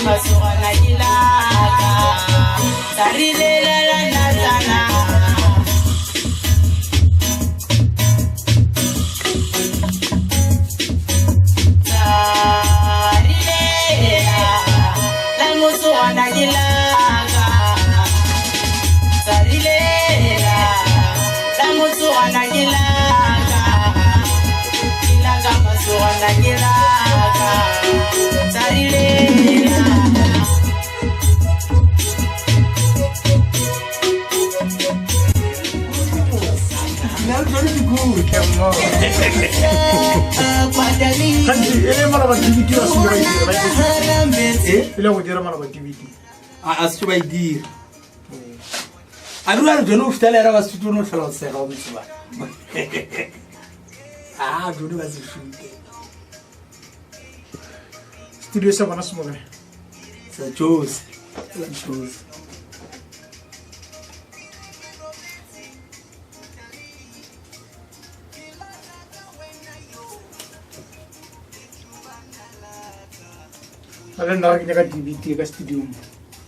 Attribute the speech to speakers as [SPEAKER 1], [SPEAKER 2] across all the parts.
[SPEAKER 1] masogana ke laka Tarilela la
[SPEAKER 2] e le go dira malaba dvd
[SPEAKER 3] a se ba e dira a dula re jone o fitela era ba se tlo tlhola o sega o motse ba a jone ba se shute
[SPEAKER 2] studio sa bona se mo kae
[SPEAKER 3] sa jose la jose
[SPEAKER 2] a le nna ke nyaka dvd ka studio mo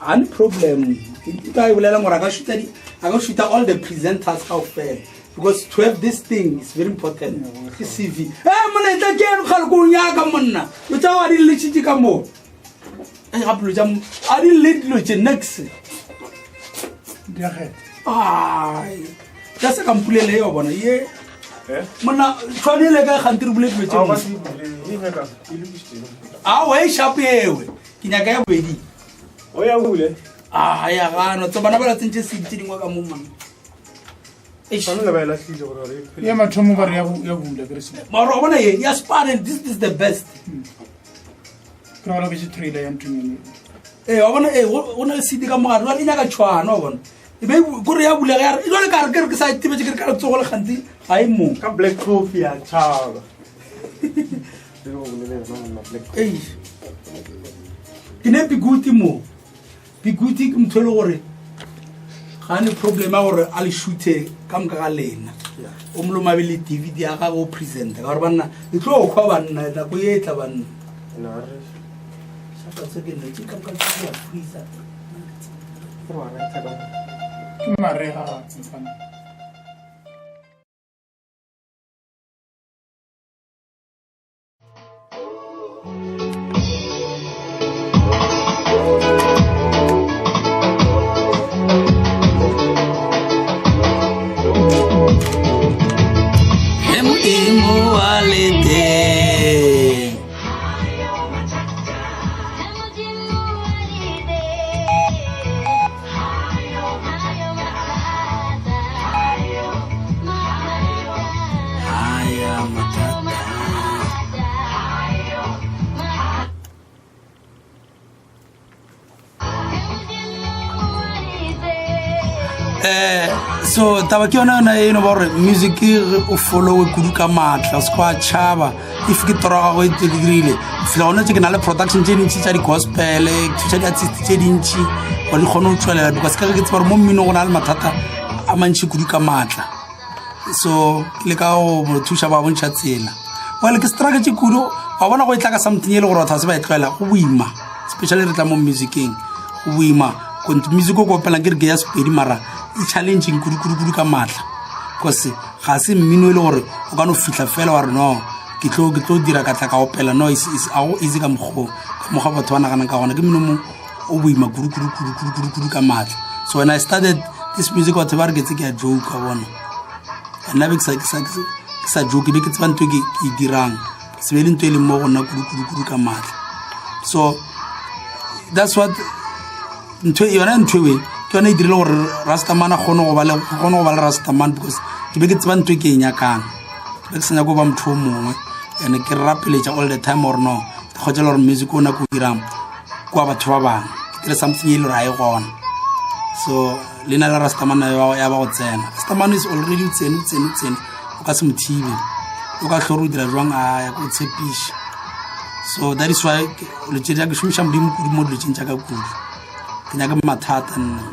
[SPEAKER 3] ga ne problem ke ka e bolelang gore a ka shoota di- a ka shoota all the presenters kaofela because to have this thing is very important ke cv e monetla ke eno kgale ko o nyaka monna lo tša a di lešitše ka moo e gape lo tša a di lle dilo tše nex
[SPEAKER 2] di a kgetha
[SPEAKER 3] ai ja se ka mpulele yo bona ye
[SPEAKER 4] Eh?
[SPEAKER 3] monna tshwanele ka gante re bule dilo tše
[SPEAKER 4] A ba
[SPEAKER 3] dingwe.
[SPEAKER 4] se bule, e nyaka, e lokišitše.
[SPEAKER 3] aowa e shapo ewe ke nyaka ya bobedi
[SPEAKER 4] O ya bule.
[SPEAKER 3] a ya gano tse bana ba la tsentše sedi tse dingwe ka mo monna Eish.
[SPEAKER 4] Tshwanela ba e lahlile gore re phele.
[SPEAKER 2] ya mathomo ba re ya bu- ya bula ke re se
[SPEAKER 3] mara wa bona ye ya span this is the best
[SPEAKER 2] ke re ba loketse trailer ya nthong
[SPEAKER 3] ee wa bona ee go na le sedi ka mogare jale e nyaka tšhwana wa bona e be kore ya bulega ya re jale ka re ke re ke sa e tebetse ke re ka letsogo le gantsi ga e mo
[SPEAKER 4] Ka black coffee ya tšhaba. Le go bolela yona monna black coffee.
[SPEAKER 3] Eish. ke ne pikuti mo pikuti ke motho e le gore ga ne problem ya gore a le shuthe ka moka ga lena o moloma be le dvd ya gage o presente ka gore banna le tlo kgwa banna nako e tla banna
[SPEAKER 4] Na re
[SPEAKER 3] Shapa tse ke nne, tse ka moka tse di a freezer.
[SPEAKER 4] re wa rata ka.
[SPEAKER 2] ke marega mfana
[SPEAKER 3] Ge Modimo a le teng. Haya mathata. Eh, so taba ke yona yona eno ba gore music o followe kudu ka maatla o se kwa tšhaba if ke toro ya gago e dirile fila gone tse ke na le production tse dintši tša di-gospel ke thuša di-artist tse dintši gore di kgone go tswelela because ka ge ke tseba gore mo mminong go na le mathata a mantši kudu ka maatla so ke leka go thuša ba bontšha tsela well ke struggle kudu wa bona go e tla ka something e le gore batho ga se ba e tlwaela go boima especially re tla mo musiceng go boima music o ko opelang ke re ke ya sepedi mara e challenging kudu kudu kudu ka maatla because ga se mmino e le gore o ka no fitlha fela wa re no ke tlo ke tlo dira ka tla ka opela no a go easy ka mokgwa ka mokgwa batho ba naganang ka gona ke mmino mo o boima kudu kudu kudu kudu kudu kudu ka maatla so when i started this music batho ba re ke tse ke a joke bona nna be ke sa joke be ke tseba ntho e ke e dirang se be le ntho e leng mo go nna kudu kudu kudu ka maatla so that's what ntho yona ntho ewe ke yone e dirile gore rastaman a kgone go ba le kgone go ba le rastaman because ke be ke tseba ntho e ke e nyakang ke be ke sa nyako ba motho o mongwe and ke rapeletša all the time gore no ke kgotšela gore music o nako o dirang kwa batho ba bangwe ke dire something e le gore ga e gona so leina la rastaman ya ba go tsena rastaman is already o tsene o tsene o tsene o ka se mo thibe o ka tlhore o dira jwang a ya ko tshepiše so that is why letsedi ya ke šomiša modimo kudu mo diletseng tša ka kudu ke nyake mathata nna.